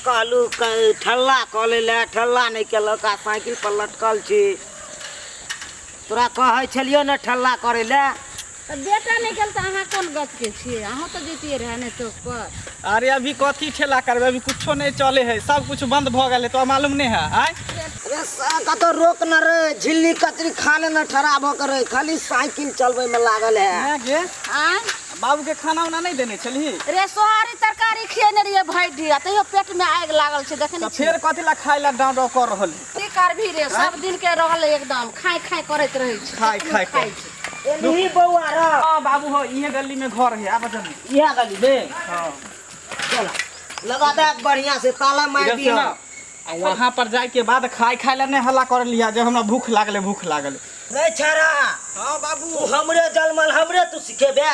कहलू ठल्ला कऽ लै लए, ठल्ला नहि केलक आ साइकिल पर लटकल छी। तोरा कहै छलियौ ने ठल्ला करै लए। तऽ बेटा नहि गेल तऽ अहाँ कोन गतके छियै? अहूँ तऽ जैतियै रहए ने चौक पर। अरे अभी कथी ठेला करबै, अभी कुछो नहीं चले है, सब कुछ बंद भ गेलै, तोरा मालूम नहीं है? आय अरे कतौ रोक न रे, झिल्ली कचरी खा ले न, ठड़ा भऽ के रे, खाली साइकिल चलबै में लागल है। माय गे, आँय? बाबू के खाना उना नहीं देने छलही? रे सोहारी तरकारी खियेने रहियै भरि दिन, आ तैयो पेट में आगि लागल छै, देखै तऽ नहि छी। फेर कथी ला खाय ला डाँव डाँव कर रहल है? की करबही रे, सब दिन के रहल एकदम खाय खाय करैत रहै छै। खाय कखनो खाय खाय छै। एलही बौआ रे? हाँ बाबू हो, इहे गली में घर है, आब जल्दी। इएह गली में? हाँ। चल लगा दे बढ़िया से ताला मार इधर दियो। सुना, आ वहाँ पर जाय के बाद खाय खाय ला नहीं हल्ला कर लिया जब हमरा भूख लागले, भूख लागले। रे छाड़ा। हाँ बाबू। तू हमरे जन्मल, हमरे तू सिखेबे?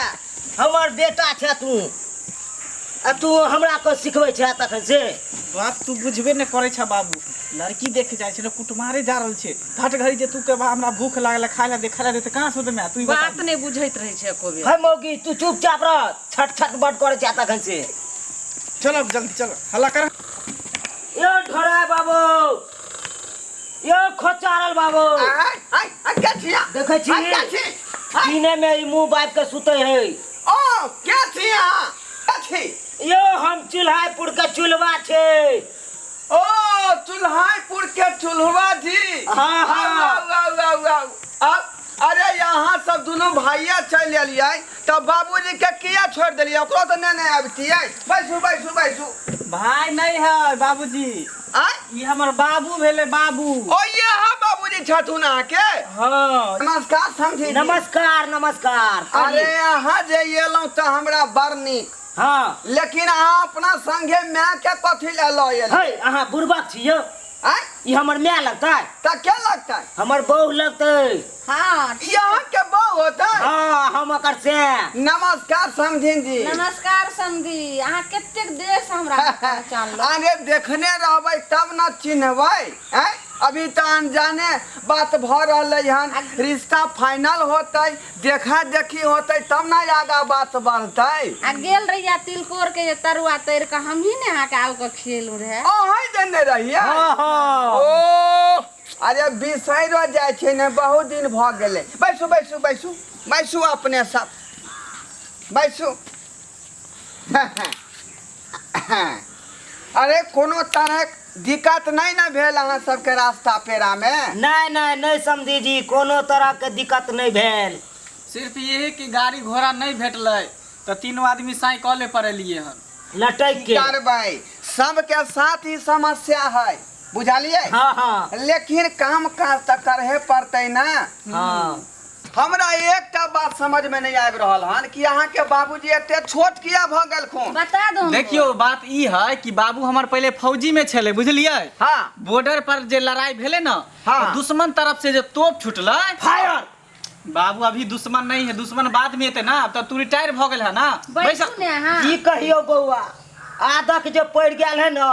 हमर बेटा छे तू, आ तू हमरा को सिखबै छे तखन से? बात तू बुझबे नहीं करे छे बाबू, लड़की देख जाय छे, कुटमारे जा रहल छे, घट घड़ी जे तू के बा हमरा भूख लागल, खाय ला दे, खाय ला दे, त कहाँ से मैं तू ई बता। बात नहीं बुझैत रहै छै एको बेर। हे मौगी, तू चुपचाप रह, छट छट बड करे छे तखन से। चलो जल्दी चलो, हल्ला कर। यो ढोराय बाबू, यो खोचारल बाबू। आय आय आय, के छिया? देखै छी? आय, के छी? आय। दिने में ई मुंह बाबि के सुतै है। ओ के छी अहाँ? के छी? यो हम चूल्हापुर के चूल्हा छै। ओ चूल्हापुर के चूल्हा जी। हाँ, हाँ। आउ, आउ, आउ, आउ, आउ। अब अरे यहाँ सब दोनों भाइया चल एलियै तऽ बाबूजी के किया छोड़ देलियै? ओकरो तऽ नहि आबतियै। बैसू बैसू बैसू। भाई नहीं है बाबूजी। आय? ई हमर बाबू भेले बाबू। ओ ये हा बाबूजी छथुन अहाँके? हाँ। नमस्कार समझी जी। नमस्कार नमस्कार। अरे अहाँ जे एलहुँ तऽ हमरा बड़ नीक। हाँ। लेकिन अहाँ अपना संगे माय के कथी लए लऽ एलियै? हे अहाँ बुड़बक छी यौ। आय? ई हमर माय लगतै? तऽ के लगतै? हमर बहू लगतै। हाँ। ई अहाँके बहू होतै? हाँ, हम ओकर से। नमस्कार समधिन जी। नमस्कार समधी, अहाँ कतेक देर से हमरा पहचानलहुँ? अरे देखने रहबै तब न चिन्हबै। आँय? अभी तऽ अनजाने बात भऽ रहलै हन, रिश्ता फाइनल होतै, देखा देखी होतै तब न आगा बात बढ़तै। आ गेल रहियै तिलकोर के जे तरुआ तैर कऽ हमही ने अहाँके आबि कऽ खियेलहुँ रहए। अहीं देने रहियै? हाँ, हाँ। ओ अरे बिसैरो जाइ छै ने, बहुत दिन भऽ गेलै। बैसू बैसू बैसू बैसू, अपने सब बैसू। अरे कोनो तरहक दिक्कत नहि ने भेल अहाँ सबके रास्ता पेरामे? नहि नहि नहि समधी जी, कोनो तरहके दिक्कत नहि भेल। सिर्फ यही कि गाड़ी घोड़ा नहीं भेटलै तऽ तीनों आदमी साइकिले पर एलियै हन। लटक के। करबै, सबके साथ ही समस्या है, बुझलियै? हाँ, हाँ। लेकिन काम काज तऽ करहे पड़तै ने। हाँ। हमरा एकटा बात समझ में नहीं आबि रहल हन कि अहाँ के बाबूजी एते छोट किया भऽ गेलखुन? बता दो हमरो। देखियौ बात ई है कि बाबू हमर पहिले फौजी में छलै, बुझलियै? हाँ। बॉर्डर पर जे लड़ाई भेलै ने, हाँ। तऽ दुश्मन तरफ से जे तोप छुटलै, फायर। बाबू अभी दुश्मन नहीं है, दुश्मन बाद में एते ना, अब तऽ तू रिटायर भऽ गेल है ना। बैसू ने अहाँ। की कहियौ बौआ, आदत जे पड़ि गेल है ने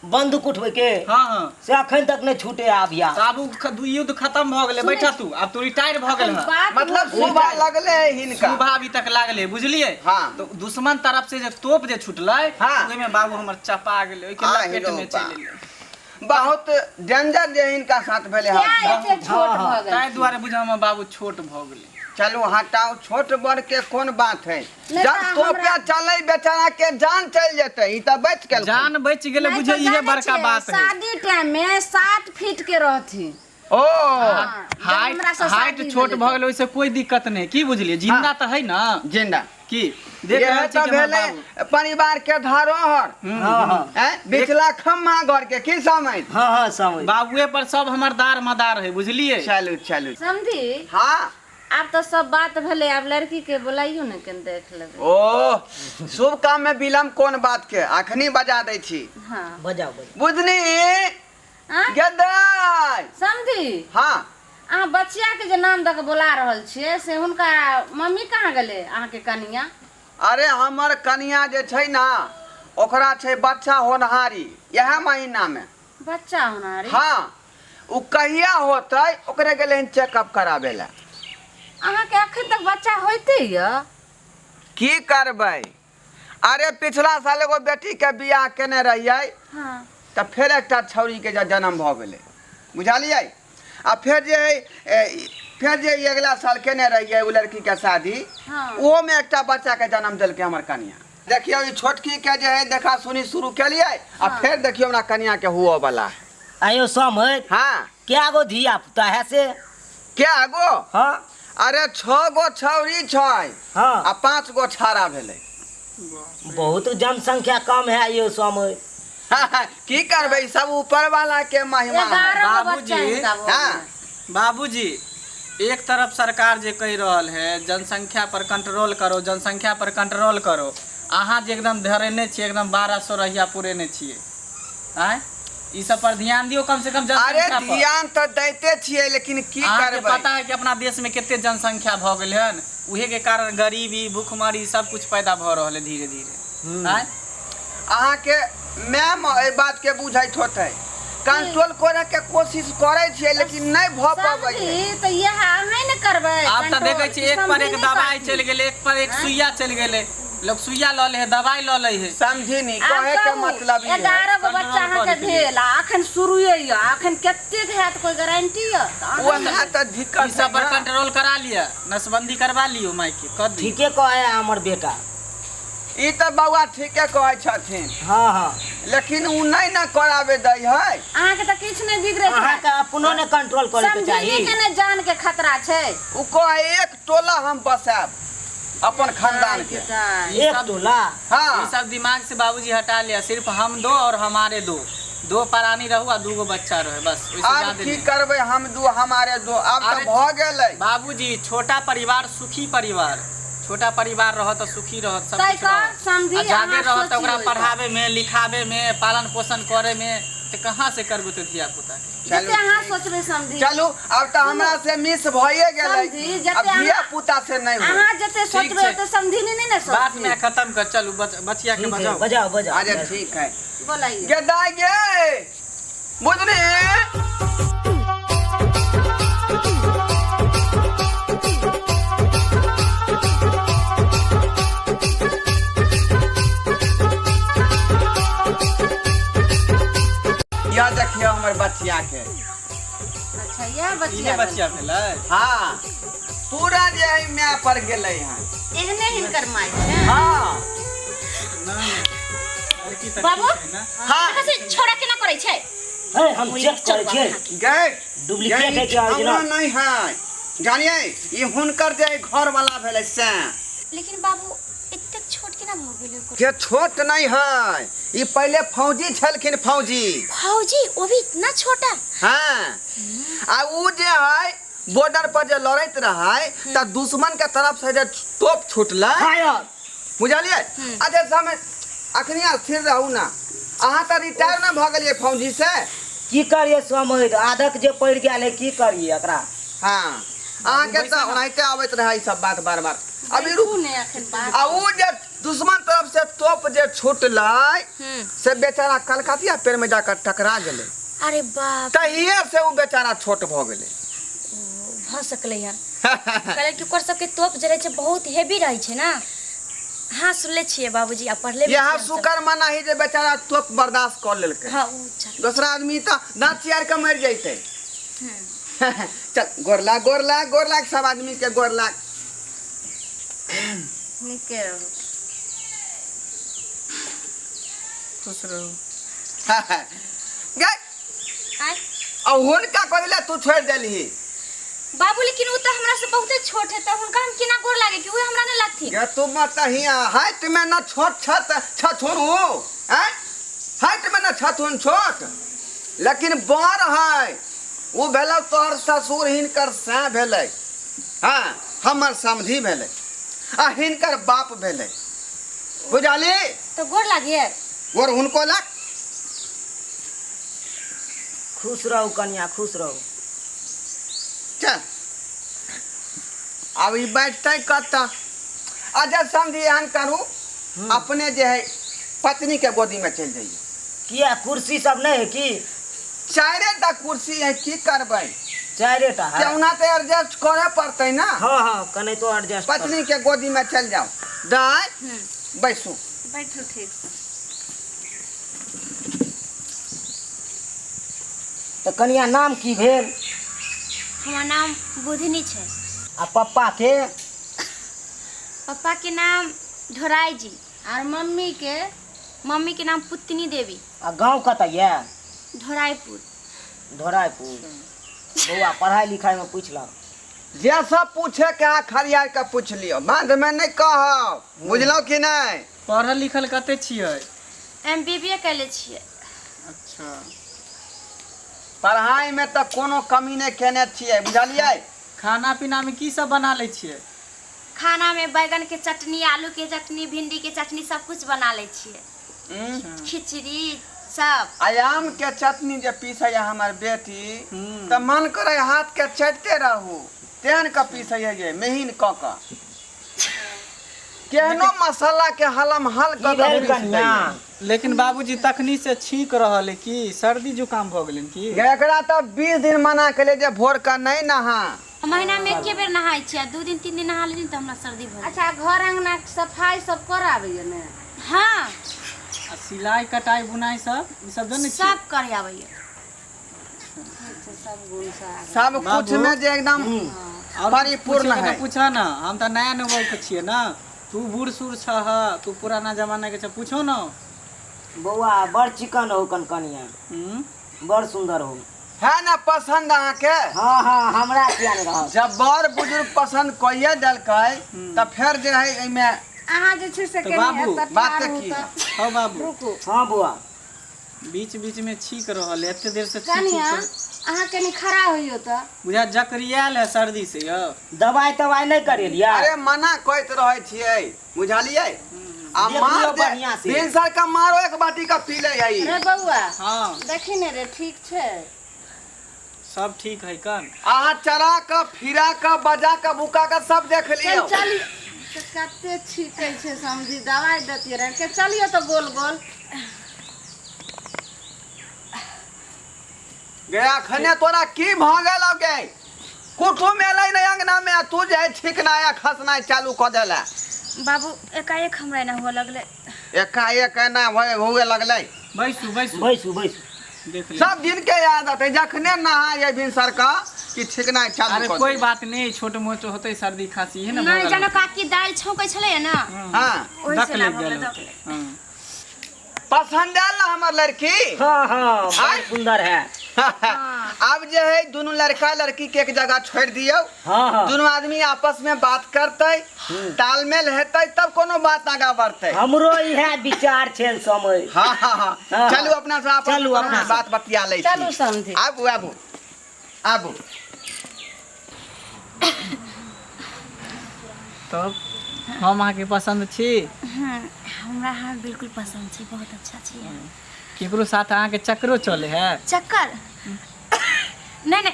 बंदूक उठबै के, हाँ, हाँ। से अखन तक नहीं छूटे आबिया। तऽ आब उ युद्ध खत्म भऽ गेलै, सुनै बैठा छी। तू, आब तू रिटायर भऽ गेल है। बात मतलब शोभा लगले है हिनका। शोभा अभी तक लागले, बुझलियै? हाँ। तो दुश्मन तरफ से जे तोप जे छुटलै, हाँ। ओहिमे बाबू हमर चपा गेलै, ओहिके आ, लपेट में हिरो चलि बा। एलै। बहुत डेंजर जे हिनका साथ भेलै क्या हन। एते छोट भऽ गेल? ताहि दुआरे बुझ हमर बाबू छोट भऽ गेलै। चलू हटाओ, छोट बड़ के कोन बात है, नहि जब तऽ तोपे हमरा- चले बेचारा के जान चल जेते, ई तऽ बच गेल। जान बचि गेलै, नहि बुझे तऽ इहे जानै बड़का छियै, बात है। शादी टाइम में 7 फीट के रहथिन। ओ। हाँ, जब हाइट हमरा से हाइट शादी छोट भेलै भऽ गेलै, ओहिसँ कोई दिक्कत नहि, की बुझलियै? जिंदा तऽ है ना। जिंदा। की देख इएह रहल छी तऽ कि हमर भेलै बाबू। परिवार के धरोहर। हाँ, हाँ। हैं? बिचला खम्मा घर के की समझ? हाँ, हाँ, समझ। बाबुए पर सब हमर दार मदार है, बुझलियै? चलू चलू। समझी? हाँ। आब तऽ सब बात भेलै, आब लड़की के बोलाइयो ने, कनि देख लेबै। ओ शुभ काम में विलम्ब कोन बात के, अखनी बजा दै छी। हाँ। बजाओ, बजाओ। बुझनी? आँ? गेदै। समझी? हाँ। अहाँ बचिया के जे नाम दऽ के बोला रहल छियै से हुनका मम्मी कहाँ गेलै, अहाँके कनिया? अरे हमर कनिया जे छै ने, ओकरा छै बच्चा होनहारी इएह महीना में। बच्चा होनहारी? हाँ, उ कहिया होतै ओकरे गेलै हन चेकअप कराबै लए। अहाँके अखन तक बच्चा होइते यऽ? की करबै, अरे पिछला साल एगो बेटी के बियाह केने रहियै हाँ तऽ फेर एकटा छौड़ी के जे जन्म भऽ गेलै बुझलियै आ फेर जे है फेर जे ई अगिला साल केने रहियै ओ लड़की के शादी हाँ। ओहोमे एकटा बच्चा के जन्म देलकै हमर कनिया देखियौ ई छोटकी के जे है देखा सुनी शुरू केलियै आ फेर देखियौ हमरा कनिया के हुअ वाला है आयो समझ हाँ क्या गो धिया पुता है से क्या गो हाँ अरे छओ गो छौड़ी छै हाँ आ पाँच गो छाड़ा भेलै बहुत जनसंख्या कम है यो समय की करबै सब ऊपर वाला के महिमा है। 11 गो बच्चा बाबूजी, हिनका भऽ हाँ गेलै। बाबूजी एक तरफ सरकार जे कहि रहल है जनसंख्या पर कंट्रोल करो जनसंख्या पर कंट्रोल करो अहाँ जे एकदम धरेने छियै एकदम 1200 रहिया पुरेने छियै आँय ई सब पर ध्यान दियौ कम से कम अरे जनसंख्या पर ध्यान तऽ दैते छियै लेकिन की अहाँके करबै पता है कि अपना देश में कते जनसंख्या भऽ गेल हन उहे के कारण गरीबी भूखमरी सब कुछ पैदा भऽ रहल है धीरे धीरे आँय अहाँके मैम एहि बात के बुझैत होतै कंट्रोल करे के कोशिश करै छियै लेकिन नहि भऽ पबै छै समझी तऽ इएह अहाँ ने करबै आब तऽ कंट्रोल। देखै छियै एक पर समझी एक नहि दवाइ करथिन। चलि गेलै एक पर एक सुइया चलि गेलै लोग सुइया लऽ लै है दवाइ लऽ लै है समझी नहीं आब कहे के कहू, मतलब ई है 11 गो बच्चा कंट्रोल अहाँके करैके लिए। भेल आ अखन शुरुए यऽ अखन कतेक हैत कोई गारंटी यऽ तऽ अहाँ वएह तऽ दिक्कत ई सब पर है ना। कंट्रोल करा लिअ नसबंदी करवा लियौ माइक के कऽ दियौ ठीके कहे हमर बेटा ई तऽ बौआ ठीके कहै छथिन हाँ हाँ लेकिन उ नहि ने कराबे दै है अहाँके तऽ किछु नहि बिगड़ै छै अहाँके अपनो ने कंट्रोल करे के समझी चाही के ने जान के खतरा छै उ कहे एक टोला हम बसायब अपन खानदान के दाइ। ई एक सब टोला हाँ ई सब दिमाग से बाबूजी हटा लिया सिर्फ हम दो और हमारे दो दो प्राणी रहू आ दूगो बच्चा रहे बस ओइसे आब ज्यादा की नहीं करबै हम दू हमारे दो आब तऽ अरे भऽ गेलै बाबूजी छोटा परिवार सुखी परिवार छोटा परिवार रहत तऽ सुखी रहत सब तै कुछ कऽ रहत समझी आ जागे अहाँ रहत तऽ ओकरा सोचियौ एहिपर। पढ़ाबे में लिखाबे में पालन पोषण करे में तऽ कहाँ से करबू तऽ धिया पुता के जते अहाँ सोचबै समझी चलू आब तऽ हमरा से मिस भइए गेलै समझी, जते आब धिया अहाँ- पुता से नहि होय अहाँ जते सोचबै छै। ओते समझी नहि ने बात सोचथिन में खत्म कर चलू बचिया के ठीक है बजाओ बजाओ बजाओ अच्छा ठीक है बोलाइए गे दाइ गे बुझली यह देखियौ हमर बचिया के अच्छा इएह इहे बचिया बचिया भेलै हाँ पूरा जे है my पर गेलै हन एहने हिनकर माय छै हाँ लड़की तऽ बाबू? ठीक है ना हाँ से छोड़ा केना करै छै हे हम चेक करै छियै गए डुप्लीकेट है कि हमरा ओरिजिनल नहीं है जानिए ई हुनकर जे घर वाला भेलै से लेकिन बाबू एतेक छोट केना भऽ गेलै ओकर के छोट नहीं है ई पहले फौजी छलखिन फौजी फौजी वो भी इतना छोटा हाँ आ उ जे है बॉर्डर पर जे लड़ैत रहै तऽ दुश्मन के तरफ से जे तोप छूटलै फायर बुझलियै अच्छा समय अखनी स्थिर रहू ना अहाँ तऽ रिटायर ना भऽ गेलियै फौजी से की करिए समझ आदत जे पड़ि गेल है की करिए एकरा हाँ अहाँके तऽ ओनाहिते आबैत रहै ई सब बात बार बार अभी रुक ने अखन बात आ उ जे दुश्मन तरफ से तोप जे छूटलै से बेचारा कलकतिया पेड़ में जाकर टकरा गेलै अरे बाप तहिए से उ बेचारा छोट भऽ गेलै भऽ सकलै हन कहले कि ओकर सबके तोप जे रहै छै बहुत हेवी रहै छै ने हाँ सुनले छियै बाबूजी आ पढ़ले भी यहाँ छियै हमसब। शुक्र मनाही जे बेचारा तोप बर्दाश्त कऽ लेलकै हाँ उ चल दोसरा आदमी तऽ दाँत चियार के मरि जैतै चल गोर लाग गोर लाग गोर लाग सब आदमी के गोर लाग नीके रहू खुश रहू गै आय आ हुनका कहे तू छोड़ि देलही बाबू लेकिन उ तऽ हमरा से बहुते छोट है तऽ हुनका हम केना गोर लागे कि उ हमरा नहि लगथिन गे तू मत हिया हाइट में न छोट छत छथुन उ हैं हाइट में न छथुन छोट लेकिन बड़ है उ भेलै तोहर ससुर हिनकर सैं भेलै हाँ हमर समधी भेलै आ हिनकर बाप भेलै बुझली तऽ गोर लागिए गोर हुनको लाग खुश रहू कनिया खुश रहू चल आब ई बैठतै कतऽ अच्छा समझी एहन करू अपने जे है पत्नी के गोदी में चलि जइयौ किया कुर्सी सब नहीं है की चारिटा कुर्सी है की करबै चारे टा है केहुना तऽ एडजस्ट करऽ पड़तै ना हाँ हाँ कने तो एडजस्ट पत्नी के गोदी में चलि जाउ दाइ बैसू बैठू ठीक से। तऽ कनिया नाम की भेल? हमर नाम बुधनी छै। आ पप्पा के? पप्पा के नाम ढोराई जी। आर मम्मी के? मम्मी के नाम पुतनी देवी। आ गाँव कतऽ यऽ? ढोराईपुर। ढोराईपुर। बौआ पढ़ाई लिखाई में पूछलक। जे सब पूछे के अहाँ खरियार के पूछ लियौ, बाद में नहि कहब, बुझलहुँ कि नहि? पढ़ल लिखल कते छियै? एम बी बी ए कैले छियै। अच्छा। पढ़ाई में तऽ कोनो कमी नहि केने छियै, बुझलियै? खाना पीना में की सब बना लै छियै? खाना में बैगन के चटनी, आलू के चटनी, भिंडी के चटनी सब कुछ बना लै छियै। खिचड़ी सब। आ आम के चटनी जे पीसैया हमर बेटी तऽ मन करे हाथ के चटते रहू, तेहन के पीसैया जे महीन कऽ कऽ, केहनो मसाला के हलम हल कऽ की कऽ भेल पीस कनिया? दैया। लेकिन बाबूजी तखनी से छींक रहल है, की सर्दी जुकाम भऽ गेलनि की? एकरा तऽ 20 दिन मना केले जे भोर के नहि नहा। महीना में एके बेर नहाय छियै, 2 दिन 3 दिन नहा लेली तऽ हमरा सर्दी भऽ गेल। अच्छा, घर अंगना के सफाई सब कर आबैया ने? हाँ। आ सिलाई कटाई बुनाई सब ई सब जनै छियै? सब करे आबैया। सब गुण से आबै। सब कुछ में जे एकदम और परिपूर्ण पूछे के है। तऽ पूछऽ ना, हम तऽ नया नवल के छियै ना, तू बूढ़ सूढ़ छह, तू पुराना जमाना के छह, पूछो ना। बौआ बड़ चिकन हो कन कनिया। बड़ सुंदर हो। है ना पसंद अहाँके? हाँ हाँ, हमरा किया नहीं रहत। जब बड़ बुजुर्ग पसंद कइए देलकै तऽ फेर जे है एहिमे अहाँ जे छै से तऽ कनि बाबू, एतऽ बात ठाढ़ की? होउ तऽ। हौ बाबू। रुकू। हाँ बौआ। बीच बीच में छींक रहल है, एते देर से छींक कनिया छींक के- अहाँ कनि खड़ा होइयो तऽ। बुझा जकरियाल है सर्दी से यौ। दवाई तवाई नहीं करेलियै? अरे मना कहैत रहै छियै, बुझलियै? आ देख मार लियौ दे बढ़िआँ से। भिनसर के मारो एक बाटी के पी ले है। रे बौआ। हाँ। देखी ने रे, ठीक छै? सब ठीक है कन? अहाँ चला के फिरा के बजा के भुका के सब देख लियौ। चल चल, तऽ कते छीकै छै समझी, दवाइ देतियै रह के। चलियो तऽ गोल गोल। गे अखने तोरा की भऽ गेल गे? कुटुम एलै ने अंगना में, तू जे है छिकनाइ आ खसनाइ चालू कऽ देला। बाबू एकाएक हमरा एना हुअ लगलै। एकाएक एना हुए लगलै? बैसू बैसू बैसू बैसू। देख ले। सब दिन के आदत है, जखने नहाय भिनसर का कि छिकनाइ चालू अरे कऽ कोई दे। बात नहीं, छोट मोट होतै सर्दी खांसी है ना। नहि जानो काकी दालि छौंकै छलै ने। हाँ। ओहि धक से ना लागि भऽ गेल गेलै, होतै। धक लागि। हाँ। पसंद आयल ना हमर लड़की? हाँ हाँ, बड़ आय? सुंदर है। आब जे है दुनू लड़का लड़की के एक जगह छोड़ दियौ। हाँ हाँ। दुनू आदमी आपस में बात करतै, तालमेल हेतै, तब कोनो बात आगा बढ़तै। हमरो इएह विचार छल समय। हाँ हाँ हाँ। हाँ। चलू अपना सब आपस चलू में अपना सब। बात बतिया लै छी। चलू समधी। आबू आबू आबू। तब हम अहाँके पसन्द छी? हमरा अहाँ बिल्कुल पसन्द छी, बहुत अच्छा छी। केकरो साथ अहाँके चक्करो चले है? चक्कर नहि नहि,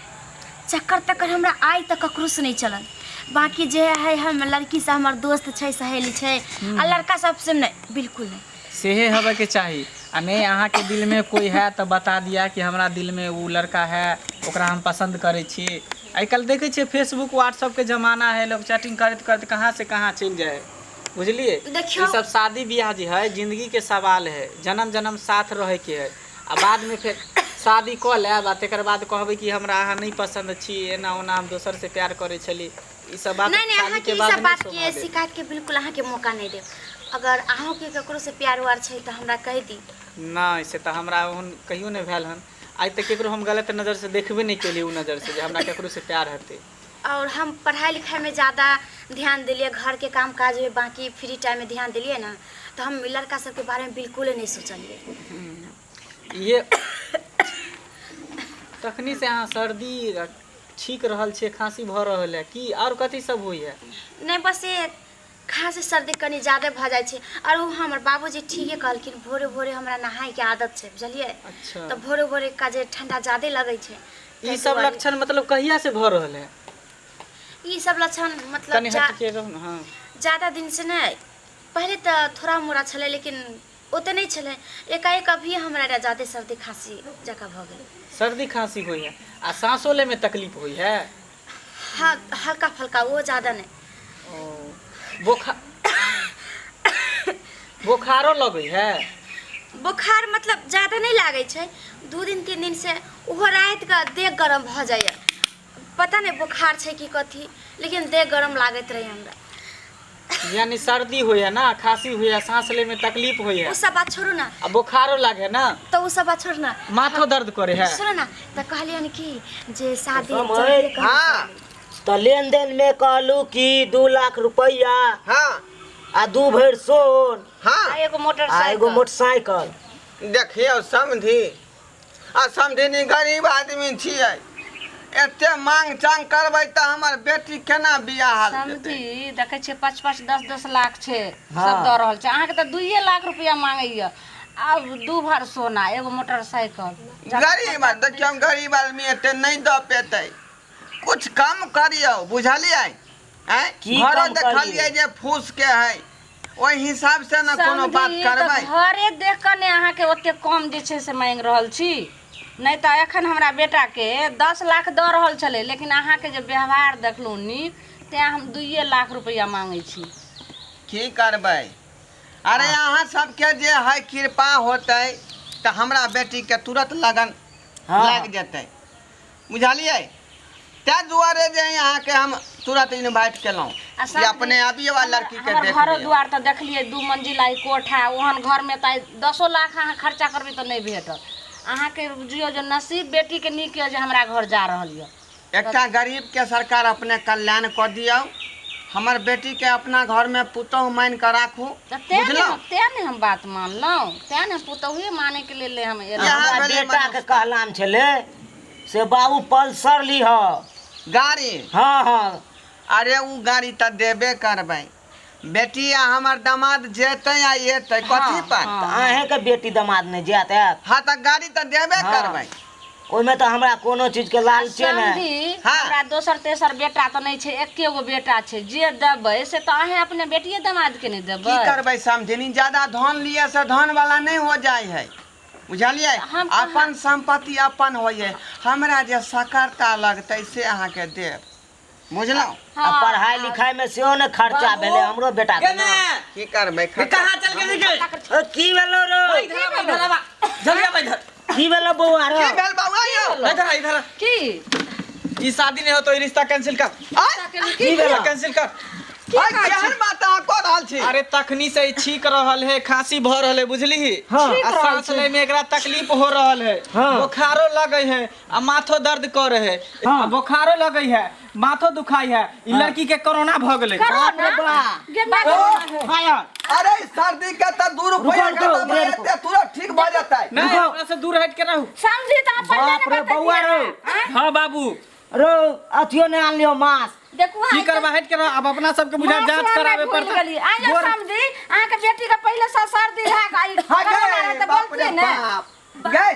चक्कर तक्कर हमरा आइ तक ककरोसँ नहि चलल। बाँकी जे है हम लड़की से हमर दोस्त छै, सहेली छै, आ लड़का सबसे नहि, बिल्कुल नहि। सेहे हेबऽके चाही। आ नहि अहाँके दिलमे कोइ है तऽ बता दिया कि हमरा दिलमे ओ लड़का है, ओकरा हम पसन्द करै छी। आइ काल्हि देखै छियै फेसबुक व्हाट्सअपके जमाना है, लोग चैटिंग करैत करैत कहाँ से कहाँ चलि जाइ है, बुझलियै? देखियौ। ई सब शादी बियाह जे है जिंदगीके सवाल है, जन्म जन्म साथ रहैके है। आ बादमे फेर शादी कऽ लेब आ तकर बाद कहबै कि हमरा अहाँ नहि पसन्द छी, एना ओना, हम दोसरसँ प्यार करै छली, ई सब बात नहि नहि, शादी अहाँके के ई बाद सब नहि बात शोभा के देत। शिकायत के बिल्कुल अहाँके मौका नहि देब। अगर अहूँके ककरो से प्यार उआर छै तऽ हमरा कहि दी। नहि, से तऽ हमरा ओहन कहियो नहि भेल हन आइ तक। केकरो हम गलत नजरसँ देखबे नहि केलियै ओ नजरसँ जे हमरा ककरोसँ प्यार हेतै। और हम पढ़ाई लिखाई में ज़्यादा ध्यान दिलियै, घरके काम काजमे, बाकी फ्री टाइममे ध्यान दिलियै ने, तऽ हम लड़का सबके बारेमे बिल्कुले नहि सोचलियै। ये तखनी से अहाँ सर्दी छींक रहल छियै, खाँसी भऽ रहल है की? आओर कथी सब होइए? नहि, बस ये खाँसी सर्दी कनि ज्यादे भऽ जाइ छै। आओर ओ हमर बाबूजी ठीके कहलखिन, भोरे भोरे हमरा नहायके आदत छै, बुझलियै? अच्छा। तऽ भोरे भोरे का जे ठंडा ज्यादे लगै छै। ई ताहि सब दुआरे लक्षण मतलब कहिया से भऽ रहल है? ई सब लक्षण मतलब कनि हटके रहू ने। हाँ, ज्यादा दिन से नहि। पहिले तऽ थोड़ा मोड़ा छलै, लेकिन ओते नहि छलै। एकाएक अभी हमरा ज्यादे सर्दी खाँसी जकाँ भऽ गेल। सर्दी खाँसी होइ है आ साँसो लैमे तकलीफ होइ है? हाँ, हल्का फल्का, वो ज्यादा नहि। ओ बोखार बोखारो लगै है? बोखार मतलब ज्यादा नहि लागै छै, 2 दिन 3 दिन से ओहो रातिके देह गरम भऽ जाइए। पता नहि बोखार छै कि कथी, लेकिन देह गरम लागैत रहै हमरा। यानी सर्दी होइए ना, खांसी होइए, सांस ले में तकलीफ होइए? ओ सब बात छोड़ू ना। आ बोखारो लागे ना? तऽ ओ सब बात छोड़ू ना। माथो दर्द करे है? सुनू ना, तऽ कहलियनि कि जे शादी समय- जल्दिए करू। हाँ। तऽ लेन देन में कहलू कि 2 लाख रुपैआ हाँ आ 2 भरि सोन हाँ आ एगो आ एगो मोटरसाइकिल। मोटरसाइकिल। देखियौ समधी आ समधिनी, गरीब आदमी छियै, एते मांग चांग करबै तऽ हमर बेटी केना बियाह जेतै? समझी देखै छियै 5 5 10 10 लाख छै हाँ। सब दऽ रहल छै। अहाँके तऽ 2 लाख रुपया मांगैया, आब 2 भर सोना एगो मोटरसाइकिल। गरीब देखियौ, हम गरीब आदमी एते नहि दऽ पेतै, कुछ कम करियौ, बुझलियै? आँय की घरो कम करियै? देखलियै जे फूस के है, ओहि हिसाब से ने कोनो बात समझी तऽ करबै। घरे देख कऽ ने अहाँके ओते कम जे छै से मांगि रहल छी, नहि तऽ एखन हमरा बेटाके 10 लाख दऽ रहल छलै, लेकिन अहाँके जे व्यवहार देखलहुँ नीक, तेँ हम 2 लाख रुपैआ मांगै छी। की करबै? अरे अहाँ सबके जे है कृपा होतै तऽ हमरा बेटीके तुरंत लगन हाँ। लागि जेतै, बुझलियै? ताहि दुआरे जे अहाँके हम तुरंत इन्वाइट केलहुँ आ कि अपने आबियौ आ लड़की के हमर देख घरो लियौ। दुआर तऽ देखलियै, 2 मंजिला ई कोठा, ओहन घरमे तऽ आइ 10 लाख अहाँ खर्चा करबै तऽ नहि भेटत अहाँके। बुझियौ जे नसीब बेटीके नीक यऽ जे हमरा घर जा रहल यऽ। एकटा गरीबके सरकार अपने कल्याण कऽ दियौ, हमर बेटीके अपना घरमे पुतोहु मानि कऽ राखू। तऽ तें ने बुझलहुँ? तें ने हम बात मानलहुँ, तें ने पुतोहुए मानैके लेल हम एलहुँ। इएह हमरा भेलै बेटाके मनुष्य। कहलाम छलै से बाबू पल्सर लीह गाड़ी। हाँ हाँ। अरे ओ गाड़ी तऽ देबे करबै, बेटी आ हमर दामाद जेतै आ एतै कथी पर? हाँ। तऽ अहेँके बेटी दामाद नहि जायत आयत? हाँ तऽ गाड़ी तऽ देबे हाँ। करबै। ओहिमे तऽ हमरा कोनो चीजके लालचे नहि। समझी हाँ। हमरा दोसर तेसर बेटा तऽ नहि छै, एके गो बेटा छै, जे देबै से तऽ अहेँ अपने बेटिए दामादके नहि की देबै? करबै समधिनी, ज्यादा धन लिए से धन वाला नहि हो जाइ है, बुझलियै? हम कहाँ- अपन संपत्ति अपन होइ है। हमरा जे सकरता लगतै से अहाँके देब, बुझलहुँ? आ पढ़ाई लिखाई में सेहो ने खर्चा बाबू, भेलै हमरो बेटा के ने। की करबै कहाँ चल गेली गे? ओ, की भेलो रो? इधर आबा, इधर आबा, जल्दी आबा इधर। की भेलो बौआ रो? की भेल बौआ यौ? इधर आ, इधर आ। की? ई शादी नहीं होतो, ई रिश्ता कैंसिल कर। की भेलो? कैंसिल कर। आइ केहन बात अहाँ कऽ रहल छी? अरे तखनी से ई छींक रहल है, खांसी भ रहल है, बुझली? हाँ। आ सांस ले में एकरा तकलीफ हो रहल है। हाँ। बोखारो लगे है आ माथो दर्द करे है। हाँ। आ बोखारो लगे है, माथो दुखाई है। ई लड़की के कोरोना भ गेलै। बाप रे बाप। गे माय, फायर। अरे सर्दी के तऽ 2 रुपया रुको, के रुको, दवाई रुको। एते तुरंत ठीक भऽ जेतै। नहीं, रुको। हमरा से दूर हट के रहू। समझी तऽ अहाँ पहिले बाप ने रे बौआ बतैतियै रो। हमरा, आँय? हाँ बाबू। रो अथियो नहि आनलियो मास्क। देखू की करबा, हट के रह। अब अपना सबके बुझा मास्क जांच हमरा करावे भूल पड़ता। गेलियै। आँय यौ समझी, अहाँके बेटीके पहिले से सर्दी भए गेल, ई हाँ कोरोना गे, रहै तऽ बाप रे बोलतियै ने। बाप। गे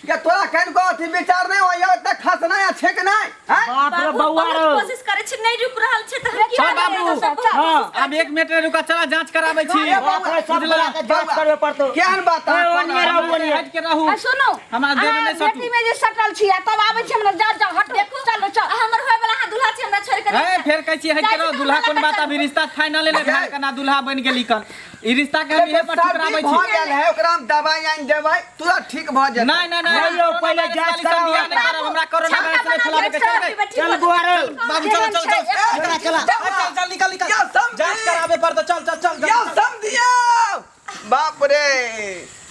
गे तोरा कनिको अथी विचार नहि होइया ओते खसनाइ आ छेकनाइ आँय? बाप रे बाबू बौआ बहुत रो। कोशिश करै छी, नहि रुक रहल छै तऽ हम की चल करबै? बाबू। सब बहुत हाँ। कोशिश अब 1 मिनट नहीं रुका, चला जांच करावे छी। अरे बाप रे, सब बुझला? गोरा के जांच करबे पड़तौ। केहन बात ए, अहाँ कऽ ओनिये रहल रहू, ओनिये। हट के रहू। आ सुनू, हमरा देह में अहाँ नहि सटू। बेटी में जे सटल छी आ तब आबै छी हमरा, जाओ जाओ हटू, देखू। चलो चल। हमर होय वाला अहाँ दूल्हा छी, हमरा छोड़ि के ए फेर कहै छी हट के रहो, दूल्हा कोन बात, अभी रिश्ता फाइनल नहीं भेल, कना दूल्हा बन गेली कन। ई रिश्ता के हम इहे पर सर्दी ठुकराबै भऽ छी। गेल है, ओकरा हम दवाइ आनि देबै, तुरंत ठीक भऽ जेतै। नहीं नहीं नहीं, नहीं यौ, कोरोना पहिले वायरस जांच वाली सब कराउ। बियाह नहीं करब, हमरा कोरोना वायरस नहीं फैलावे के। चल गए। चल बौआ रो। बाबू चल चल चल। चला चला। चल चल निकल निकल। यौ समधी। जांच करावे पड़तो, चल चल चल। यौ समधियौ, बाप रे,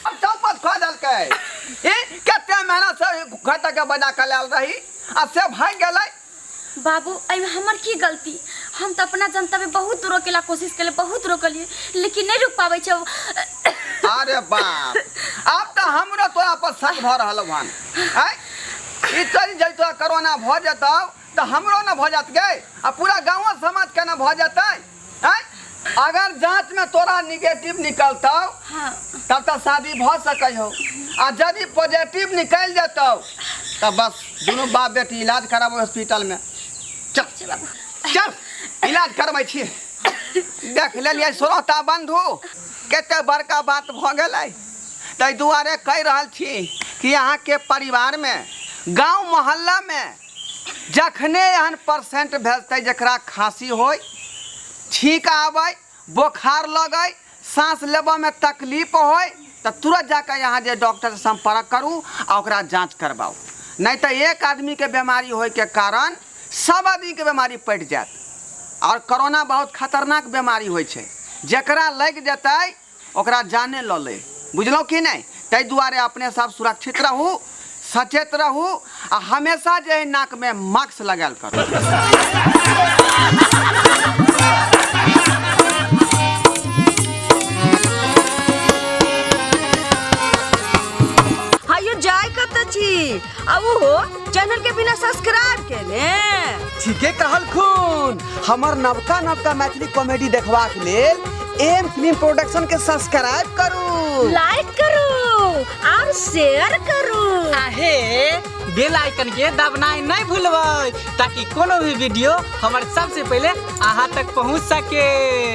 अब चौपट खा देलकै। ई कते मेहनत से घटा के बना के लायल रही आ से भागि गेलै। बाबू एहिमे हमर की गलती? हम तऽ अपना जनतबे बहुत रोकेला कोशिश केलियै, बहुत रोकलियै, लेकिन नहि रुक पाबै छै। अरे बाप, आब तऽ हमरो तोरा पर शक भऽ रहल हन। आँय, ई चलि जाइ तोरा कोरोना भऽ जेतौ तऽ हमरो ने भऽ जायत गे, आ पूरा गाँवो समाज के ने भऽ जेतै। आँय, अगर जांच में तोरा निगेटिव निकलतौ हाँ तब तऽ शादी भऽ सकै हो, आ यदि पॉजिटिव निकलि जेतौ तऽ बस दुनू बाप बेटी इलाज कराबो हॉस्पिटल में। चल चल, इलाज करबै छी। देख लेलियै श्रोता बंधु, कते बड़का बात भऽ गेलै। ताहि दुआरे कहि रहल छी कि अहाँके परिवारमे, गाँव मोहल्लामे जखने एहन परसेंट भेजतै जकरा खाँसी होय, छींक आबै, बोखार लगै, सांस लेबऽमे तकलीफ होय तऽ तुरंत जाकऽ यहाँ जे डॉक्टरसँ सम्पर्क करू आ ओकरा जाँच करबाउ, नहि तऽ एक आदमीके बीमारी होयके कारण सब आदमीके बीमारी पड़ि जायत। आओर कोरोना बहुत खतरनाक बीमारी होइ छै, जकरा लागि जेतै ओकरा जाने लऽ लै, बुझलहुँ कि नहि? ताहि दुआरे अपने सब सुरक्षित रहू, सचेत रहू आ हमेशा जे है नाकमे मास्क लगायल करू। हायो जाय कत छी आ उहो चैनल के बिना सब्सक्राइब केने? ठीके कहलखुन। हमर नवका नवका मैथिली कॉमेडी देखबाक लेल एम फिल्म प्रोडक्शन के सब्सक्राइब करू, लाइक करू और शेयर करू। आहे बेल आइकन के दबनाइ नहीं भूलबै ताकि कोनो भी वीडियो हमर सबसे पहले अहाँ तक पहुँच सके।